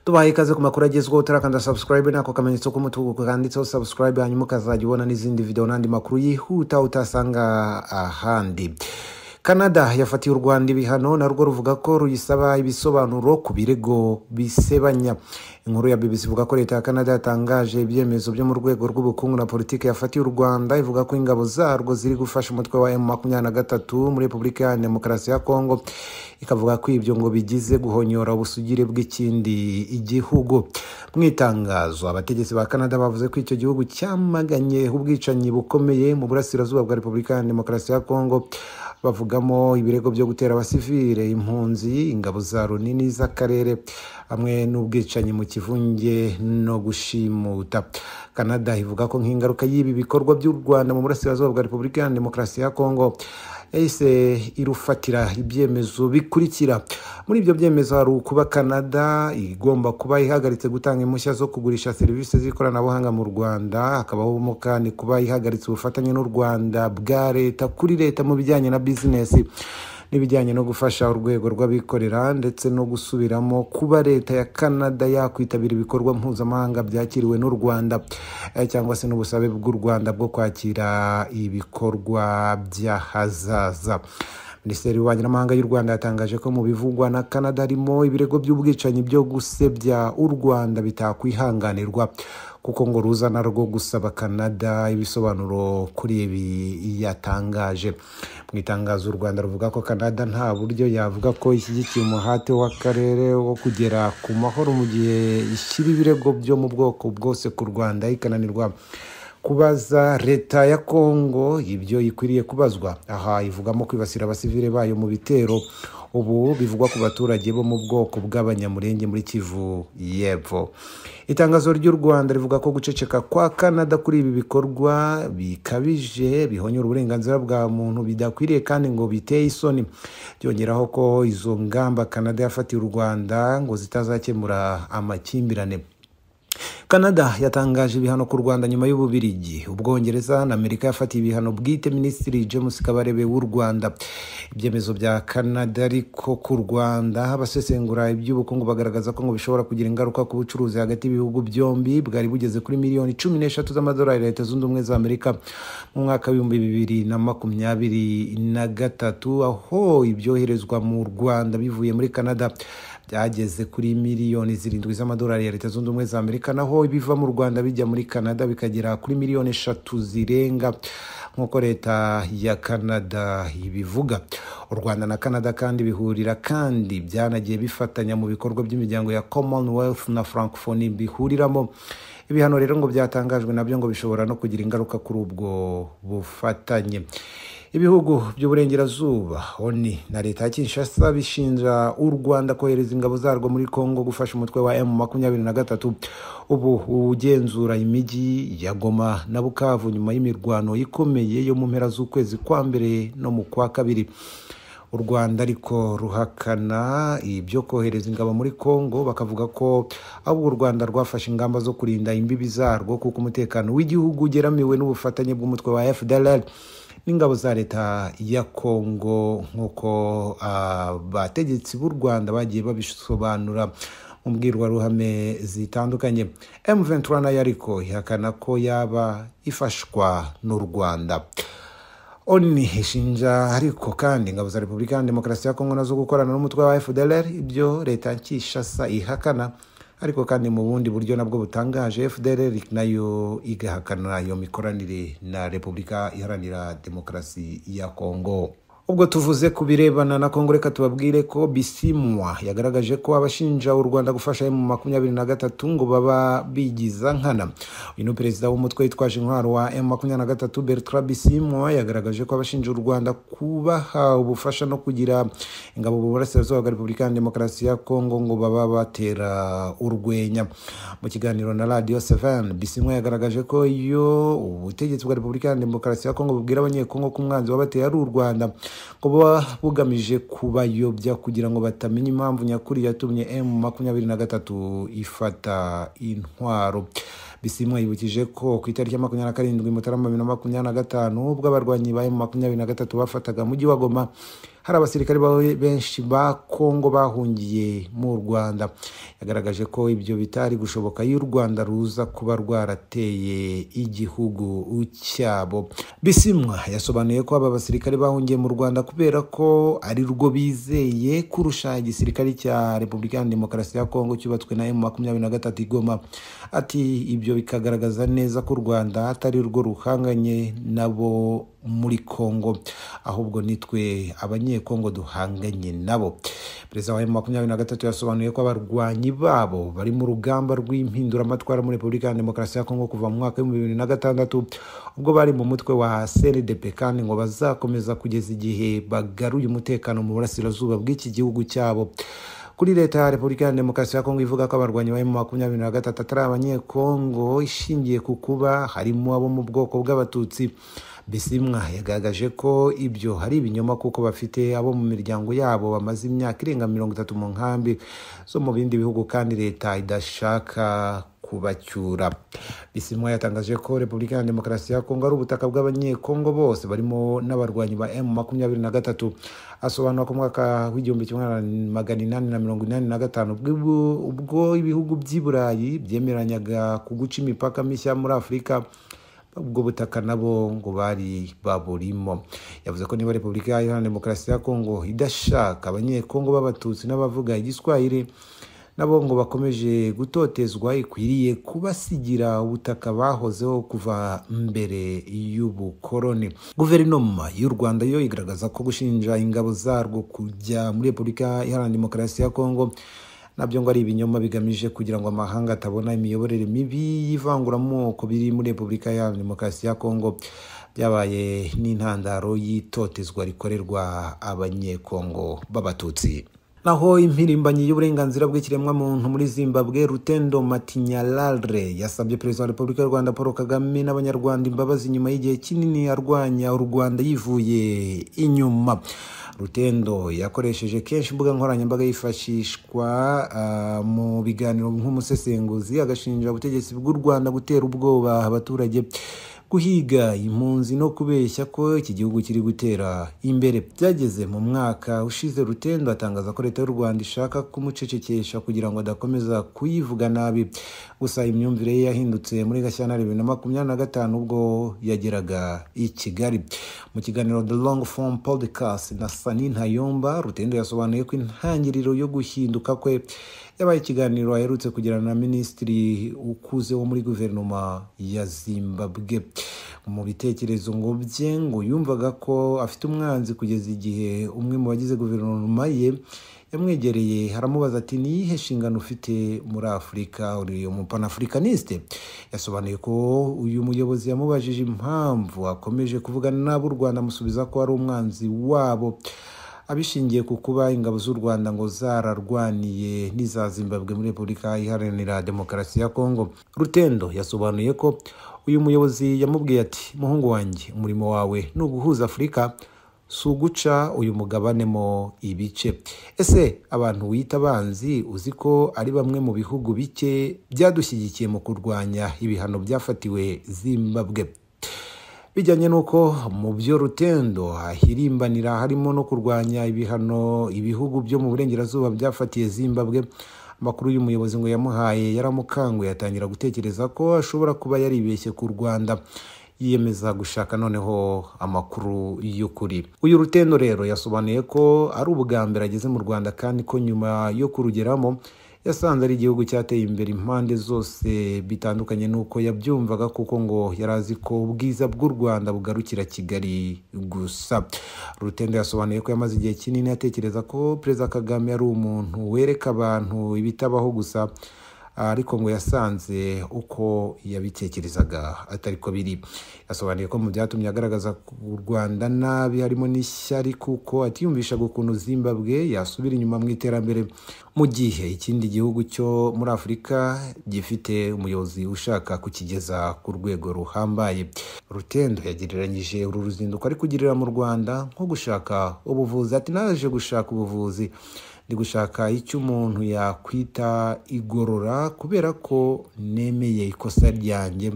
Tubahaye ikaze ku makuru agezweho. Utarakanda subscribe, nako kamenyetso k'umutuku kanditseho subscribe, hanyuma ukazajya ubona n'izindi video n'andi makuru yihuta utasanga ahandi. Canada yafatiye u Rwanda ibihano, narwo ruvuga ko ruyisaba ibisobanuro ku birego bisebanya. Inkuru ya BBC ivuga ko leta ya Canada yatangaje ibyemezo byo mu rwego rw'ubukungu na politiki yafatiye u Rwanda, ivuga ko ingabo zarwo ziri gufasha umutwe wa M23 muri Repubulika ya Demokarasi ya Kongo, ikavuga ko ibyo ngo bigize guhonyora ubusugire bw'ikindi igihugu. Mu itangazo, abategetsi ba Canada bavuze ko icyo gihugu cyamaganye ubwicanyi bukomeye mu burasirazuba bwa Repubulika ya Demokarasi ya Kongo, bavugamo ibirego byo gutera abasivile, impunzi, ingabo za Loni n'iz'akarere, hamwe n'ubwicanyi mu kivunge no gushimuta. Canada ivuga ko nk'ingaruka y'ibi bikorwa by'u Rwanda mu burasirazuba bwa Repubulika ya Demokarasi ya Kongo, yahise irufatira ibyemezo bikurikira. Muri ibyo byemezo hari ukuba Canada igomba kuba ihagaritse gutanga impushya zo kugurisha serivisi z'ikoranabuhanga mu Rwanda, hakabaho kandi kuba ihagaritse ubufatanye n'u Rwanda bwa leta kuri leta mu bijyanye na bizinesi n'ibijyanye no gufasha urwego rw'abikorera, ndetse no gusubiramo kuba leta ya Canada yakwitabira ibikorwa mpuzamahanga byakiriwe n'u Rwanda, cyangwa se n'ubusabe bw'u Rwanda bwo kwakira ibikorwa by'ahazaza. Minisiteri y'Ububanyi n'Amahanga y'u Rwanda yatangaje ko mu bivugwa na Canada harimo ibirego by'ubwicanyi byo gusebya u Rwanda bitakwihanganirwa, kuko ngo ruza narwo gusaba Canada ibisobanuro kuri ibi yatangaje. Mu itangazo, u Rwanda ruvuga ko Canada nta buryo yavuga ko ishyigikiye umuhate w'akarere wo kugera ku mahoro mu gihe ishyira ibirego byo mu bwoko bwose ku Rwanda, ikananirwa kubaza leta ya Kongo ibyo ikwiriye kubazwa. Aha ivugamo kwibasira abasivile bayo mu bitero ubu bivugwa ku baturage bo mu bwoko bw'Abanyamurenge muri Kivu y'Epfo. Itangazo ry'u Rwanda rivuga ko guceceka kwa Canada kuri ibi bikorwa bikabije bihonyora uburenganzira bwa muntu bidakwiriye kandi ngo biteye isoni. Byongeraho ko izo ngamba Canada yafatiye u Rwanda ngo zitazakemura amakimbirane. Canada yatangaje ibihano ku Rwanda nyuma y'Ububirigi, Ubwongereza na Amerika yafatiye ibihano bwite Minisitiri James Kabarebe w'u Rwanda. Ibyemezo bya Canada ariko ku Rwanda, abasesengura iby'ubukungu bagaragaza ko ngo bishobora kugira ingaruka ku bucuruzi hagati y'ibihugu byombi bwari bugeze kuri miliyoni 13 z'amadolari Leta Zunze Ubumwe za Amerika mu mwaka w'2023, aho ibyoherezwa mu Rwanda bivuye muri Canada byageze kuri miliyoni 7 z'amadolari ya Leta Zunze Ubumwe za Amerika, naho ibiva mu Rwanda bijya muri Canada bikagera kuri miliyoni 3 zirenga, nk'uko leta ya Canada ibivuga. U Rwanda na Canada kandi bihurira kandi byanagiye bifatanya mu bikorwa by'imiryango ya Commonwealth na Francophonie bihuriramo. Ibihano rero ngo byatangajwe nabyo ngo bishobora no kugira ingaruka kuri ubwo bufatanye. Ibihugu by'uburengerazuba, ONU na leta ya Kinshasa bishinja u Rwanda kohereza ingabo zarwo muri Congo gufasha umutwe wa M23 ubu ugenzura imijyi ya Goma na Bukavu, nyuma y'imirwano ikomeye yo mu mpera z'ukwezi kwa mbere no mu kwa kabiri. U Rwanda ariko ruhakana ibyo kohereza ingabo muri Congo, bakavuga ko ahubwo u Rwanda rwafashe ingamba zo kurinda imbibi zarwo, kuko umutekano w'igihugu ugeramiwe n'ubufatanye bw'umutwe wa FDLR n'ingabo za leta ya Congo, nk'uko abategetsi b'u Rwanda bagiye babisobanura mu mbwirwaruhame zitandukanye. M23 nayo ariko ihakana ko yaba ifashwa n'u Rwanda. ONU ishinja ariko kandi ingabo za Repubulika ya Demokarasi ya Kongo nazo gukorana n'umutwe wa FDLR, ibyo leta ya Kinshasa ihakana. Ariko kandi mu bundi buryo nabwo butangaje, FDLR nayo igahakana iyo mikoranire na Repubulika Iharanira Demokarasi ya Kongo. Ubwo tuvuze ku birebana na Kongo, reka tubabwire ko Bisimwa yagaragaje ko abashinja u Rwanda gufasha M23 ngo baba bigiza nkana. Uyu ni perezida w'umutwe witwaje intwaro wa M23, Bertrand Bisimwa, yagaragaje ko abashinja u Rwanda kubaha ubufasha no kugira ingabo mu burasirazuba bwa Repubulika ya Demokarasi ya Kongo ngo baba batera urwenya. Mu kiganiro na Radio 7, Bisimwa yagaragaje ko iyo ubutegetsi bwa Repubulika ya Demokarasi ya Kongo bubwira Abanyekongo ko umwanzi wabateye ari u Rwanda, ngo buba bugamije kubayobya kugira ngo batamenya impamvu nyakuri yatumye M23 ifata intwaro. Bisimwa yibukije ko ku itariki ya 27 Mutarama 2025, ubwo abarwanyi ba M23 bafataga mujyi wa Goma, hari abasirikare benshi ba Kongo bahungiye mu Rwanda. Yagaragaje ko ibyo bitari gushoboka iyo u Rwanda ruza kuba rwarateye igihugu cyabo. Bisimwa yasobanuye ko aba basirikare bahungiye mu Rwanda kubera ko ari rwo bizeye kurusha igisirikare cya Repubulika ya Demokarasi ya Kongo cyubatswe na M23 i Goma. Ati ibyo bikagaragaza neza ko u Rwanda atari rwo ruhanganye nabo muri Kongo, ahubwo nitwe abanyekongo duhanganye nabo. Perezida wa M23 yasobanuye ko abarwanyi babo bari mu rugamba rw'impinduramatwara muri Repubulika ya Demokarasi ya Kongo kuva mu mwaka wa 2006 ubwo bari mu mutwe wa CNDP, kandi ngo bazakomeza kugeza igihe bagaruye umutekano mu burasirazuba bw'iki gihugu cyabo. Kuri leta ya Repubulika ya Demokarasi ya Kongo ivuga ko abarwanyi ba M23 atari abanyekongo ishingiye ku kuba harimo abo mu bwoko bw'abatutsi, Bisimwa yagaragaje ko ibyo hari ibinyoma kuko bafite abo mu miryango yabo bamaze imyaka irenga 30 mu nkambi zo mu bindi bihugu kandi leta idashaka kubacyura. Bisimwa yatangaje ko Repubulika ya Demokarasi ya Kongo ari ubutaka bw'abanyekongo bose barimo n'abarwanyi ba M23. Asobanura ko mwaka wa 1885 ubwo ibihugu by'i Burayi byemeranyaga ku guca imipaka mishya muri Afurika, ubwo butaka nabo ngo bari baburimo. Yavuze ko niba Repubulika Iharanira Demokarasi ya Kongo idashaka abanyekongo b'abatutsi n'abavuga igiswahili nabo ngo bakomeje gutotezwa, ikwiriye kubasigira ubutaka bahozeho kuva mbere y'ubukoroni. Guverinoma y'u Rwanda yo igaragaza ko gushinja ingabo zarwo kujya muri Repubulika Iharanira Demokarasi ya Kongo nabyo ngo ari ibinyoma bigamije kugira ngo amahanga atabona imiyoborere mibi y'ivanguramoko biri muri Repubulika Iharanira Demokarasi ya Kongo, byabaye n'intandaro y'itotezwa rikorerwa abanyekongo b'abatutsi. Naho impirimbanyi y'uburenganzira bw'ikiremwamuntu muri Zimbabwe, Rutendo Matinyarare, yasabye Perezida wa Repubulika y'u Rwanda Paul Kagame n'Abanyarwanda imbabazi nyuma y'igihe kinini arwanya u Rwanda yivuye inyuma. Rutendo yakoresheje kenshi imbuga nkoranyambaga yifashishwa mu biganiro nk'umusesenguzi, agashinja ubutegetsi bw'u Rwanda gutera ubwoba abaturage, guhiga impunzi no kubeshya ko iki gihugu kiri gutera imbere. Byageze mu mwaka ushize Rutendo atangaza ko leta y'u Rwanda ishaka kumucecekesha kugira ngo adakomeza kuyivuga nabi. Gusa imyumvire ye yahindutse muri Gashyantare 2025 ubwo yageraga i Kigali. Mu kiganiro The Long Form Podcast na Sani Ntayomba, Rutendo yasobanuye ko intangiriro yo guhinduka kwe yabaye ikiganiro aherutse kugirana na minisitiri ukuze wo muri guverinoma ya Zimbabwe. Mu bitekerezo ngo bye ngo yumvaga ko afite umwanzi kugeza igihe umwe mu bagize guverinoma ye yamwegereye aramubaza ati ni iyihe nshingano ufite muri Afurika, uri umupanafricaniste? Yasobanuye ko uyu muyobozi yamubajije impamvu akomeje kuvuga nabi u Rwanda, amusubiza ko ari umwanzi wabo, abishingiye ku kuba ingabo z'u Rwanda ngo zararwaniye n'iza Zimbabwe muri Repubulika Iharanira Demokarasi ya Kongo. Rutendo yasobanuye ko uyu muyobozi yamubwiye ati muhungu wanjye, umurimo wawe ni uguhuza Afurika, si uguca uyu mugabane mo ibice. Ese abantu wita abanzi uzi ko ari bamwe mu bihugu bike byadushyigikiye mu kurwanya ibihano byafatiwe Zimbabwe? Bijyanye n'uko mu byo Rutendo ahirimbanira harimo no kurwanya ibihano ibihugu byo mu burengerazuba byafatiye Zimbabwe, amakuru y'umuyobozi ngo yamuhaye yaramukanguye, atangira gutekereza ko ashobora kuba yaribeshye ku Rwanda, yiyemeza gushaka noneho amakuru y'ukuri. Uyu Rutendo rero yasobanuye ko ari ubwa mbere ageze mu Rwanda, kandi ko nyuma yo kurugeramo yasanze ari igihugu cyateye imbere impande zose, bitandukanye n'uko yabyumvaga, kuko ngo yari azi ko ubwiza bw'u Rwanda bugarukira Kigali gusa. Rutendo yasobanuye ko yamaze igihe kinini atekereza ko Perezida Kagame ari umuntu wereka abantu ibitabaho gusa, ariko ngo yasanze uko yabitekerezaga atari ko biri. Yasobanuye ko mu byatumye agaragaza u Rwanda nabi harimo n'ishyari, kuko atiyumvishaga ukuntu Zimbabwe yasubira inyuma mu iterambere mu gihe ikindi gihugu cyo muri Afurika gifite umuyobozi ushaka kukigeza ku rwego ruhambaye. Rutendo yagereranyije uru ruzinduko ari kugirira mu Rwanda nko gushaka ubuvuzi. Ati naje gushaka ubuvuzi, ndi gushaka icyo umuntu yakwita igorora, kubera ko nemeye ikosa ryanjye,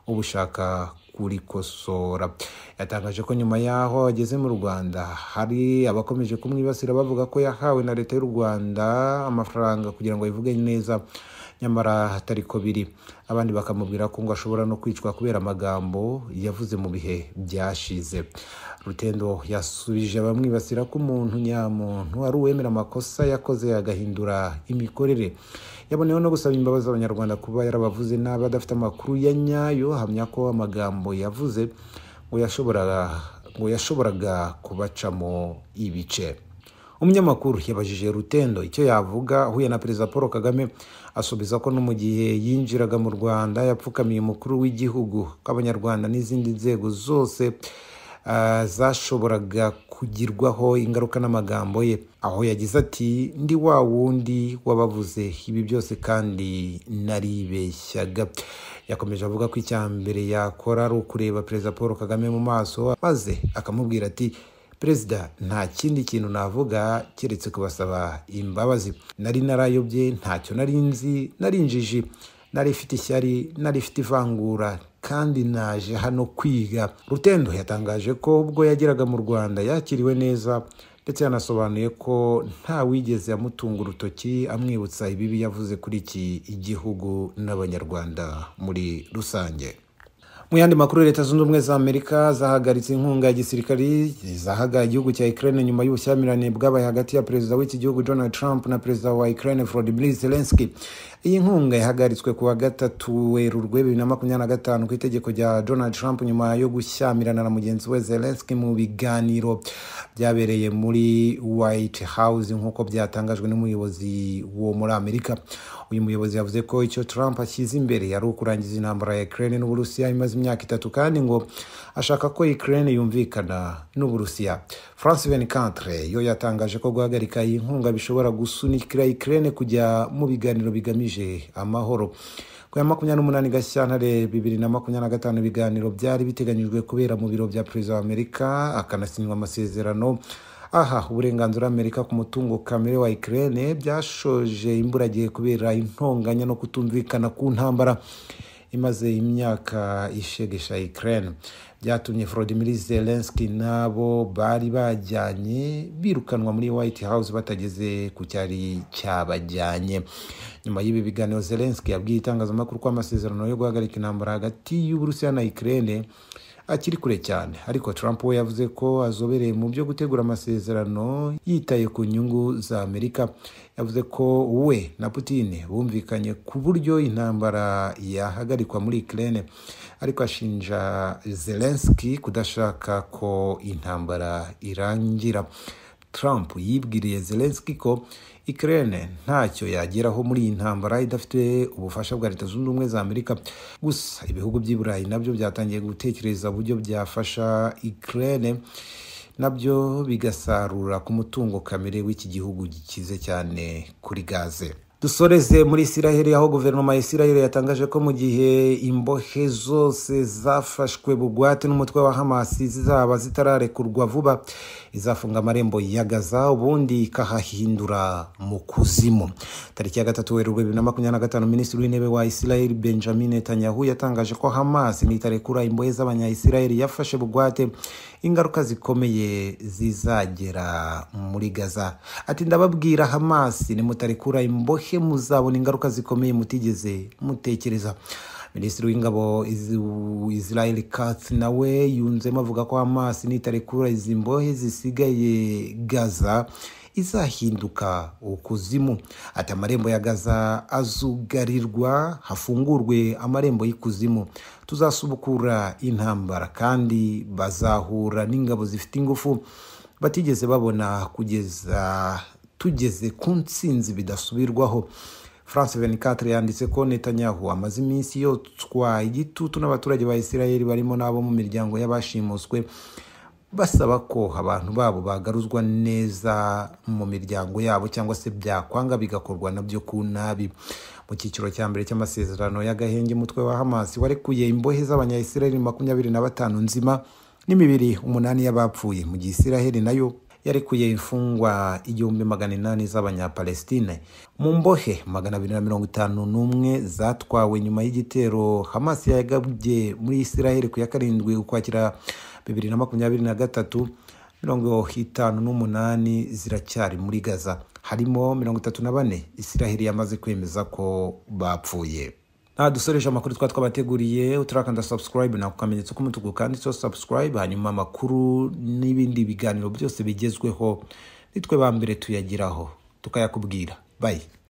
ubushaka kurikosora. Yatangaje ko nyuma yaho ageze mu Rwanda hari abakomeje kumwibasira bavuga ko yahawe na leta y'u Rwanda amafaranga kugira ngo ayivuge neza, nyamara atari ko biri. Abandi bakamubwira ko ngo ashobora no kwicwa kubera amagambo yavuze mu bihe byashize. Rutendo yasubije abamwibasira ko umuntu nyamuntu ari uwemera amakosa yakoze agahindura imikorere. Yaboneyeho no gusaba imbabazi Abanyarwanda kuba yarabavuze nabi adafite amakuru ya nyayo, ahamya ko amagambo yavuze ngo yashoboraga kubacamo ibice. Umunyamakuru yabajije Rutendo icyo yavuga ahuye na Perezida Paul Kagame, asubiza ko no mu gihe yinjiraga mu Rwanda yapfukamiye umukuru w'igihugu, ko Abanyarwanda n'izindi nzego zose zashoboraga kugirwaho ingaruka n'amagambo ye, aho yagize ati: "Ndi wa wundi wabavuze ibi byose kandi naribeshyaga." Yakomeje avuga ko icya mbere yakora ari ukureba Perezida Paul Kagame mu maso, maze akamubwira ati: "Perezida, nta kindi kintu navuga keretse kubasaba imbabazi. Nari narayobye, ntacyo nari nzi, nari injiji, nari ifite ishyari, nari ifite ivangura, kandi naje hano kwiga." Rutendo yatangaje ko ubwo yageraga mu Rwanda yakiriwe neza, ndetse yanasobanuye ko nta wigeze amutunga urutoki amwibutsa ibibi yavuze kuri iki igihugu n'Abanyarwanda muri rusange. Mu yandi makuru, Leta Zunze Ubumwe za Amerika zahagaritse inkunga ya gisirikari zahaga igihugu cya Ukraine nyuma y'ubushyamirane bwabaye hagati ya perezida w'iki gihugu Donald Trump na perezida wa Ukraine Volodymyr Zelensky. Iyi nkunga yahagaritswe kuwa 3 Werurwe 2025 ku itegeko rya Donald Trump nyuma yo gushyamirana na mugenzi we Zelensky mu biganiro byabereye muri White House, nk'uko byatangajwe n'umuyobozi wo muri Amerika. Uyu muyobozi yavuze ko icyo Trump ashyize imbere ari ukurangiza intambara ya Ukraine n'Uburusiya imaze imyaka 3, kandi ngo ashaka ko Ukraine yumvikana n'Uburusiya. France 24 yo yatangaje ko guhagarika iyi nkunga bishobora gusunikira Ukraine kujya mu biganiro bigamije amahoro. Ku ya 28 Gashyantare 2025, ibiganiro byari biteganyijwe kubera mu biro bya Perezida wa Amerika, akanasinywa amasezerano aha uburenganzira Amerika ku mutungo kamere wa Ukraine, byashoje imburagihe kubera intonganya no kutumvikana ku ntambara imaze imyaka ishegesha Ukraine. Byatumye Volodymyr Zelensky nabo bari bajyanye birukanwa muri White House batageze ku cyari cyabajyanye. Nyuma y'ibi biganiro, Zelensky yabwiye itangazamakuru ko amasezerano yo guhagarika intambara hagati y'Uburusiya na Ukraine akiri kure cyane, ariko Trump we yavuze ko azobereye mu byo gutegura amasezerano yitaye ku nyungu za Amerika. Yavuze ko we na Putin bumvikanye ku buryo intambara yahagarikwa muri Ukraine, ariko ashinja Zelensky kudashaka ko intambara irangira. Trump yibwiriye Zelensky ko Ukraine ntacyo yageraho muri iyi ntambara idafite ubufasha bwa Leta Zunze Ubumwe za Amerika. Gusa ibihugu by'i Burayi nabyo byatangiye gutekereza uburyo byafasha Ukraine, nabyo bigasarura ku mutungo kamere w'iki gihugu gikize cyane kuri gaze. Dusoreze muri Isiraheli, aho guverinoma ya Isiraheli yatangaje ko mu gihe imbohe zose zafashwe bugwate n'umutwe wa Hamas zizaba zitararekurwa vuba, izafunga amarembo ya Gaza ubundi ikahahindura mu kuzimu. Tariki ya 3 Werurwe 2025, Minisitiri w'Intebe wa Isiraheli Benjamin Netanyahu yatangaje ko Hamas nitarekura imbohe z'Abanya-Isiraheli yafashe bugwate, ingaruka zikomeye zizagera muri Gaza. Ati: "Ndababwira Hamas, nimutarekura imbohe muzabona ingaruka zikomeye mutigeze mutekereza." Minisitiri w'Ingabo Israel Katz nawe yunzemo avuga ko Hamas nitarekura izi mbohe zisigaye, Gaza izahinduka ukuzimu. Ati: "Amarembo ya Gaza azugarirwa, hafungurwe amarembo y'ikuzimu. Tuzasubukura intambara kandi bazahura n'ingabo zifite ingufu batigeze babona kugeza tugeze ku ntsinzi bidasubirwaho." France 24 yanditse ko Netanyahu amaze iminsi yotswa igitutu n'abaturage ba Isiraheli, barimo n'abo mu miryango y'abashimuswe, basaba ko abantu babo bagaruzwa neza mu miryango yabo, cyangwa se byakwanga bigakorwa nabyo ku nabi. Mu cyiciro cya mbere cy'amasezerano y'agahenge, umutwe wa Hamas warekuye imbohe z'Abanya-Isiraheli 25 nzima n'imibiri 8 y'abapfuye, mu gihe Isiraheli nayo yarekuye imfungwa 1800 z'Abanyapalestine. Mu mbohe 251 zatwawe nyuma y'igitero Hamas yagabye muri Israel ku ya 7 Ukwakira 2023, 58 ziracyari muri Gaza, harimo 34 Israel yamaze kwemeza ko bapfuye. Nta dusoreje amakuru twabateguriye, uturakanda subscribe na kukamenyetso k'umutuku kanditseho subscribe, hanyuma amakuru n'ibindi biganiro byose bigezweho nitwe ba mbere tuyagiraho tukayakubwira. Bye.